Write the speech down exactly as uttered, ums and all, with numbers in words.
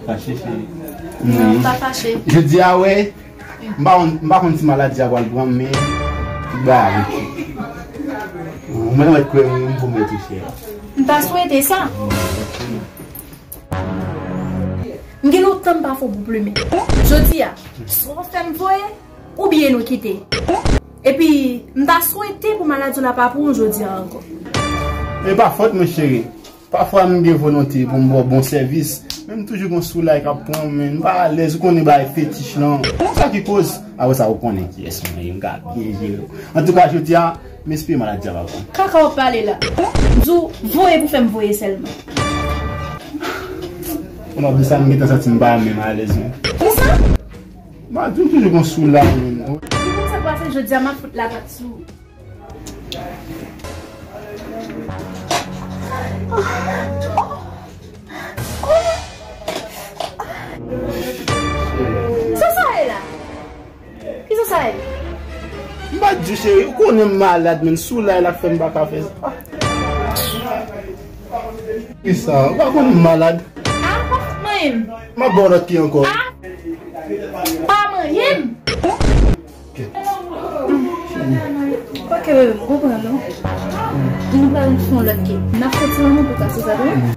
Fache, cheri. Non, m pa fache. Jodi a, wè, m pa konn, m pa konn si maladi a pral pran m, men tout bagay ale. Mwen, mwen kwè mwen, m pwomèt ou, cheri. M ta swete sa. M gen lontan m pa fè w pou plimen. Jodi a, swa w fè m voye, oubyen nou kite. Epi, m ta swete pou maladi w la pa pran w jodi a ankò. E pa fòt mwen, cheri. Pafwa m gen volonte pou m ba w bon sèvis, men m toujou gen soulay k ap pran m, men m pa alèz, ou konnen bagay fetich lan. Sa ki koz, apre sa ou konnen kiyès mwen ye, m ka byen jere w. Antouka, jodi a, m espere maladi a pa pran m. Kaka w ap pale la. M di w, voye pou fè m voye sèlman. Ou ap di sa, m gentan santi m pa menm alèz, non. Kisa? M a di w toujou gen soulay, men. Ki konsa pase jodi a, m ap fout lapat sou ou. Sa sa ye la? Kisa sa ye? M pa di w, cheri, ou konnen m malad, men soulay la k fè m pa ka fè sa. Kisa? Ou pa konn m malad? Ah, pa fout manyen m. M ap ba w lòt ki ankò. Ah, pa manyen m. Ok, bebe, m konprann ou. Nou pral fè yon lòt ki. N ap fè ti lanmou pou kase sa tou.